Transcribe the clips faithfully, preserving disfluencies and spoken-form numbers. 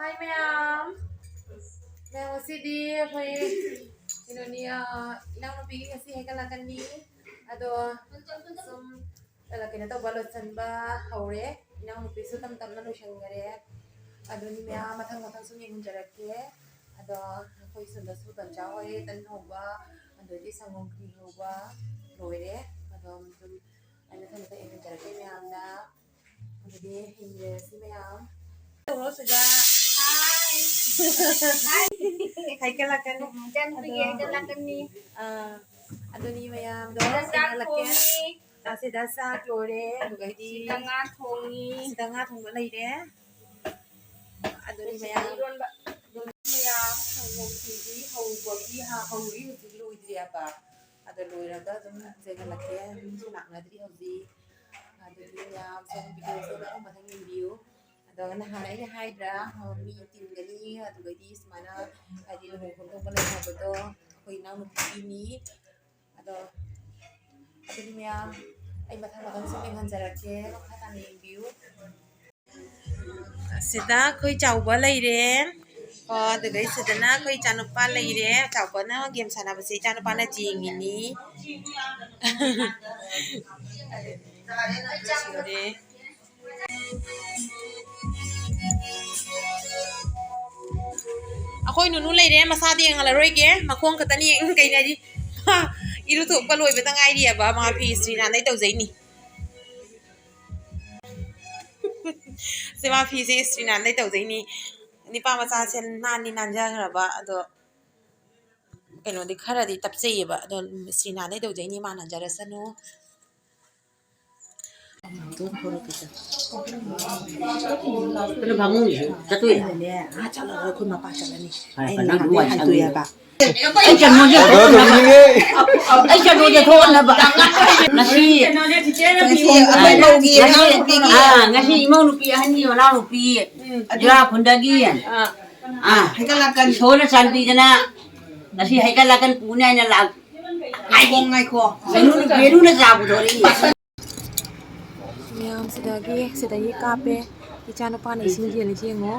ꯍꯥꯏ ꯃꯌꯥꯝ, ꯃꯌꯥꯝ ꯉꯁꯤꯗꯤ ꯑꯩꯈꯣꯏ ꯀꯩꯅꯣꯅꯤ, ꯑ, ꯏꯅꯥꯎꯅꯨꯄꯤꯒꯤ ꯉꯁꯤ ꯍꯩꯒꯠꯂꯛꯀꯅꯤ꯫ ꯑꯗꯣ ꯁꯨꯝ, ꯑ, ꯀꯩꯅꯣ ꯇꯧꯕ ꯂꯣꯏꯁꯤꯟꯕ ꯍꯧꯔꯦ꯫ ꯏꯅꯥꯎꯅꯨꯄꯤꯁꯨ ꯇꯞ ꯇꯞꯅ ꯂꯣꯏꯁꯤꯟꯈꯔꯦ꯫ ꯑꯗꯨꯅꯤ ꯃꯌꯥꯝ ꯃꯊꯪ ꯃꯊꯪ ꯁꯨꯝ ꯌꯦꯡꯍꯟꯖꯔꯛꯀꯦ꯫ ꯑꯗꯣ ꯑꯩꯈꯣꯏ ꯁꯣꯝꯗꯁꯨ ꯇꯟꯖꯥ ꯍꯣꯏ ꯇꯟ ꯍꯧꯕ, ꯑꯗꯩꯗꯤ ꯁꯪꯒꯣꯝ ꯈꯤꯔ ꯍꯧꯕ ꯂꯣꯏꯔꯦ꯫ ꯑꯗꯣ ꯁꯨꯝ ꯑꯩ ꯃꯊꯪ ꯃꯊꯪ ꯌꯦꯡꯍꯟꯖꯔꯛꯀꯦ ꯃꯌꯥꯝꯅ꯫ ꯑꯗꯨꯗꯤ ꯍꯤꯡꯃꯤꯟꯅꯔꯁꯤ ꯃꯌꯥꯝ꯫ ꯇꯧꯔꯣ ꯁꯤꯗ꯫ ꯍꯥꯏ꯫ ꯍꯥꯏꯒꯠꯂꯛꯀꯅꯤ꯫ ꯏꯆꯥꯅꯨꯄꯤꯒꯤ ꯑꯗꯣ, ꯍꯥꯏꯒꯠꯂꯛꯀꯅꯤ꯫ ꯑꯥ, ꯑꯗꯨꯅꯤ ꯃꯌꯥꯝꯗꯣ ꯁꯤꯗ ꯆꯥꯛ ꯁꯤꯡꯍꯜꯂꯛꯀꯦ꯫ ꯊꯣꯡꯉꯤ꯫ ꯑꯥ, ꯁꯤꯗ ꯆꯥꯛ ꯂꯣꯏꯔꯦ, ꯑꯗꯨꯒ ꯍꯥꯏꯗꯤ ꯁꯤꯗ ꯉꯥ ꯊꯣꯡꯉꯤ꯫ ꯁꯤꯗ ꯉꯥ ꯊꯣꯡꯕ ꯂꯩꯔꯦ꯫ ꯑꯗꯨꯅꯤ ꯃꯌꯥꯝ꯫ ꯏꯔꯣꯟꯕ꯫ ꯃꯌꯥꯝ ꯁꯪꯒꯣꯝ ꯈꯤꯔ ꯍꯧꯕꯒꯤ, ꯍꯥ, ꯍꯧꯔꯤ, ꯍꯧꯖꯤꯛ ꯂꯣꯏꯗ꯭ꯔꯤꯑꯕ꯫ ꯑꯗꯣ ꯂꯣꯏꯔꯒ ꯑꯗꯨꯝ ꯌꯦꯡꯍꯜꯂꯛꯀꯦ꯫ ꯃꯤꯁꯨ ꯂꯥꯛꯅꯗ꯭ꯔꯤ ꯍꯧꯖꯤꯛ꯫ ꯑꯗꯨꯗꯤ ꯃꯌꯥꯝ ꯁꯨꯝ ꯚꯤꯗꯤꯑꯣꯁꯦ ꯃꯊꯪ ꯃꯊꯪ ꯌꯦꯡꯕꯤꯌꯨ꯫ ꯑꯗꯣ ꯅꯍꯥꯟ ꯑꯩꯅ ꯍꯥꯏꯗ꯭ꯔꯥ, ꯃꯤ ꯇꯤꯟꯒꯅꯤ, ꯑꯗꯨꯒꯗꯤ ꯁꯨꯃꯥꯏꯅ ꯍꯥꯏꯗꯤ ꯂꯨꯍꯣꯡ ꯈꯣꯡꯗꯣꯡꯕ ꯂꯩ ꯍꯥꯏꯕꯗꯣ ꯑꯩꯈꯣꯏ ꯏꯅꯥꯎꯅꯨꯄꯤꯒꯤꯅꯤ꯫ ꯑꯗꯣ ꯑꯗꯨꯗꯤ ꯃꯌꯥꯝ ꯑꯩ ꯃꯊꯪ ꯃꯊꯪ ꯁꯨꯝ ꯌꯦꯡꯍꯟꯖꯔꯛꯀꯦ, ꯃꯈꯥ ꯇꯥꯅ ꯌꯦꯡꯕꯤꯌꯨ꯫ ꯁꯤꯗ ꯑꯩꯈꯣꯏ ꯆꯥꯎꯕ ꯂꯩꯔꯦ꯫ ꯑꯣ, ꯑꯗꯨꯒ ꯁꯤꯗꯅ ꯑꯩꯈꯣꯏ ꯏꯆꯥꯅꯨꯄꯥ ꯂꯩꯔꯦ꯫ ꯆꯥꯎꯕꯅ ꯒꯦꯝ ꯁꯥꯟꯅꯕꯁꯦ ꯏꯆꯥꯅꯨꯄꯥꯅ ꯆꯦꯡꯉꯤꯅꯤ꯫ ꯁꯤꯗꯤ ꯑꯩꯈꯣꯏ ꯅꯨꯅꯨ ꯂꯩꯔꯦ, ꯃꯁꯥꯗꯤ ꯌꯦꯡꯍꯜꯂꯔꯣꯏꯒꯦ, ꯃꯈꯣꯡ ꯈꯛꯇꯅꯤ ꯌꯦꯡ ꯀꯩꯅꯗꯤ꯫ ꯏꯔꯨꯊꯣꯛꯄ ꯂꯣꯏꯕꯗ ꯉꯥꯏꯔꯤꯑꯕ, ꯃꯥ ꯐꯤ ꯏꯁꯇ꯭ꯔꯤ ꯅꯥꯟꯗꯩ ꯇꯧꯖꯩꯅꯤ꯫ ꯁꯤ ꯃꯥ ꯐꯤꯁꯦ ꯏꯁꯇ꯭ꯔꯤ ꯅꯥꯟꯗꯩ ꯇꯧꯖꯩꯅꯤ꯫ ꯅꯤꯄꯥ ꯃꯆꯥꯁꯦ ꯅꯥꯟꯗꯤ ꯅꯥꯟꯖꯈ꯭ꯔꯕ, ꯑꯗꯣ ꯀꯩꯅꯣꯗꯤ ꯈꯔꯗꯤ ꯇꯞꯆꯩꯌꯦꯕ, ꯑꯗꯣ ꯏꯁꯇ꯭ꯔꯤ ꯅꯥꯟꯗꯩ ꯇꯧꯖꯩꯅꯤ, ꯃꯥ ꯅꯥꯟꯖꯔꯁꯅꯨ꯫ ꯑꯗꯨ ꯐꯥꯃꯨꯡꯁꯦ ꯆꯠꯇꯣꯏꯅꯦ꯫ ꯑꯥ ꯆꯠꯂꯒ ꯑꯩꯈꯣꯏ ꯃꯄꯥ ꯆꯠꯂꯅꯤ꯫ ꯑꯩꯅ ꯅꯍꯥꯟꯗꯩ ꯍꯥꯏꯗꯣꯛꯑꯦꯕ꯫ ꯑꯩ ꯀꯩꯅꯣꯁꯦ ꯊꯣꯛꯅꯕ꯫ ꯑꯩ ꯀꯩꯅꯣꯁꯦ ꯊꯣꯛꯅꯕ꯫ ꯉꯁꯤ, ꯉꯁꯤ ꯑꯩꯈꯣꯏ ꯃꯧꯒꯤ ꯉꯁꯤ, ꯃꯅꯥꯎꯅꯨꯄꯤꯒꯤ꯫ ꯑꯥ, ꯉꯁꯤ ꯏꯃꯧ ꯅꯨꯄꯤ ꯑꯍꯟꯒꯤ ꯃꯅꯥꯎ ꯅꯨꯄꯤ ꯎꯝ, ꯑꯗꯨ ꯖꯨꯔꯥꯈꯨꯟꯗꯒꯤ꯫ ꯑꯥ, ꯑꯥ, ꯍꯩꯒꯠꯂꯛꯀꯅꯤ꯫ ꯏꯁꯣꯔꯅ ꯆꯥꯟꯕꯤꯗꯅ ꯉꯁꯤ ꯍꯩꯒꯠꯂꯛꯀꯅꯤ ꯄꯨꯅꯤ ꯍꯥꯏꯅ ꯂꯥꯛ-, ꯉꯥꯏꯈꯣ, ꯉꯥꯏꯈꯣ꯫ ꯚꯦꯅꯨ-, ꯚꯦꯅꯨꯅ ꯆꯥ ꯄꯨꯊꯣꯔꯛꯏ꯫ ꯃꯌꯥꯝ ꯁꯤꯗꯒꯤ, ꯁꯤꯗꯒꯤ ꯀꯥꯞꯄꯦ꯫ ꯏꯆꯥꯅꯨꯄꯥꯅ ꯏꯁꯤꯡ ꯆꯦꯜꯂꯤꯁꯦ ꯌꯦꯡꯉꯣ꯫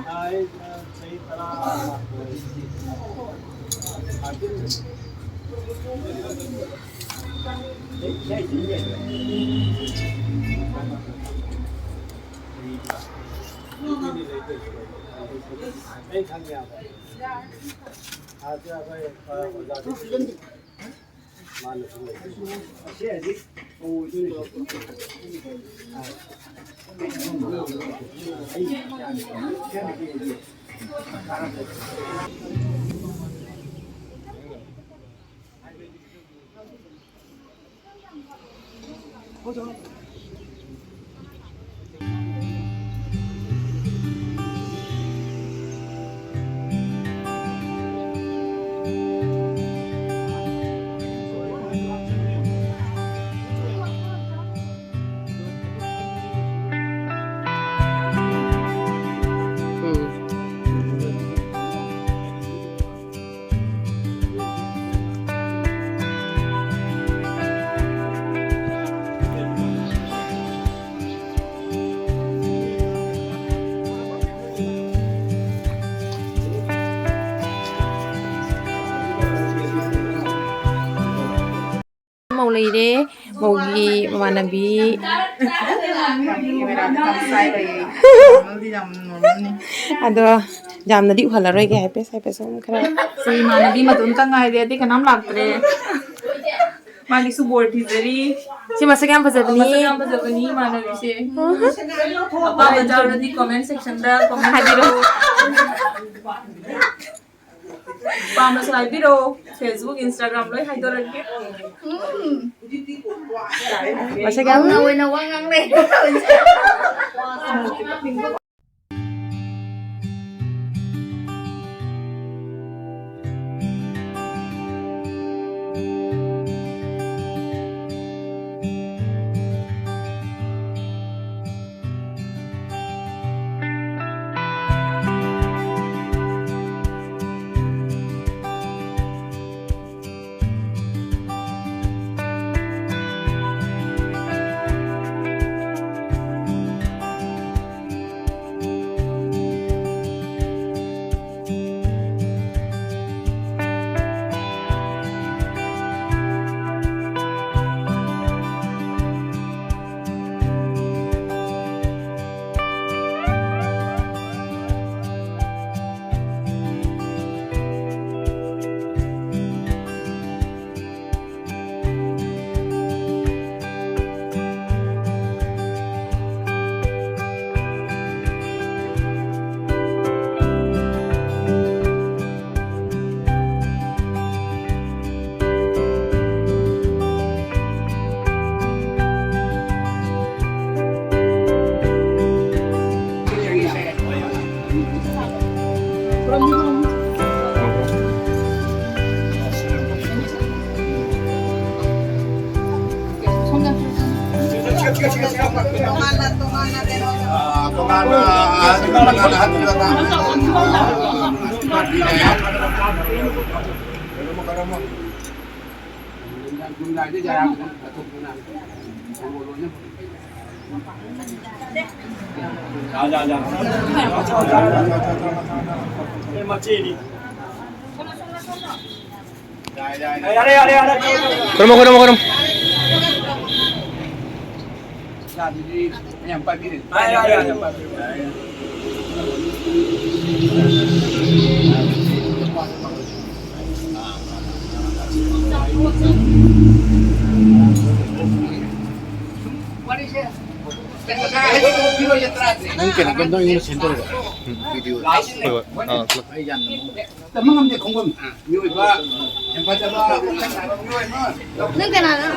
ꯃꯧ ꯂꯩꯔꯦ, ꯃꯧꯒꯤ ꯃꯃꯥꯟꯅꯕꯤ꯫ ꯑꯗꯣ ꯌꯥꯝꯅꯗꯤ ꯎꯍꯜꯂꯔꯣꯏꯒꯦ, ꯍꯥꯏꯐꯦꯠ ꯍꯥꯏꯐꯦꯠ ꯁꯨꯝ ꯈꯔ꯫ ꯁꯤ ꯏꯃꯥꯟꯅꯕꯤ ꯃꯇꯣꯝꯇ ꯉꯥꯏꯔꯦ, ꯑꯇꯩ ꯀꯅꯥꯝ ꯂꯥꯛꯇ꯭ꯔꯦ꯫ ꯃꯥꯒꯤꯁꯨ ꯕꯣꯔ ꯊꯤꯖꯔꯤ꯫ ꯁꯤ ꯃꯁꯛ ꯌꯥꯝ ꯐꯖꯕꯅꯤ꯫ ꯃꯁꯛ ꯌꯥꯝ ꯐꯖꯕꯅꯤ ꯏꯃꯥꯟꯅꯕꯤꯁꯦ꯫ ꯑꯄꯥꯝꯕ ꯌꯥꯎꯔꯗꯤ comment section ꯗ comment ꯍꯥꯏꯕꯤꯔꯣ꯫ ꯄꯥꯝꯃꯁꯨ ꯍꯥꯏꯕꯤꯔꯣ꯫ Facebook, Instagram ꯂꯣꯏ ꯍꯥꯏꯗꯣꯔꯛꯀꯦ꯫ ꯃꯁꯛ ꯌꯥꯝ ꯃꯧ ꯑꯣꯏꯅ ꯋꯥ ꯉꯥꯡꯅꯩ꯫ ꯈꯨꯔꯨꯝꯃꯣ, ꯈꯨꯔꯨꯝꯃꯣ, ꯈꯨꯔꯨꯝꯃꯣ꯫ ꯅꯪ ꯀꯩꯅꯣ ꯀꯝꯗꯧ ꯑꯩꯉꯣꯟꯗ ꯁꯦꯟ ꯇꯧꯔꯕ? ꯎꯝ, ꯚꯤꯗꯤꯑꯣ꯫ ꯍꯣꯏ, ꯍꯣꯏ꯫ ꯑꯥ, ꯊꯣꯛꯂꯛ-꯫ ꯑꯩ ꯌꯥꯝꯅ ꯃꯑꯣꯡ ꯇꯝꯕ ꯉꯝꯗꯦ ꯈꯣꯡꯕꯝ꯫ ꯃꯤꯑꯣꯏꯕ ꯍꯦꯟꯐꯠꯇꯕ ꯃꯤꯑꯣꯏ ꯑꯃ ꯅꯪ ꯀꯅꯥꯅꯣ?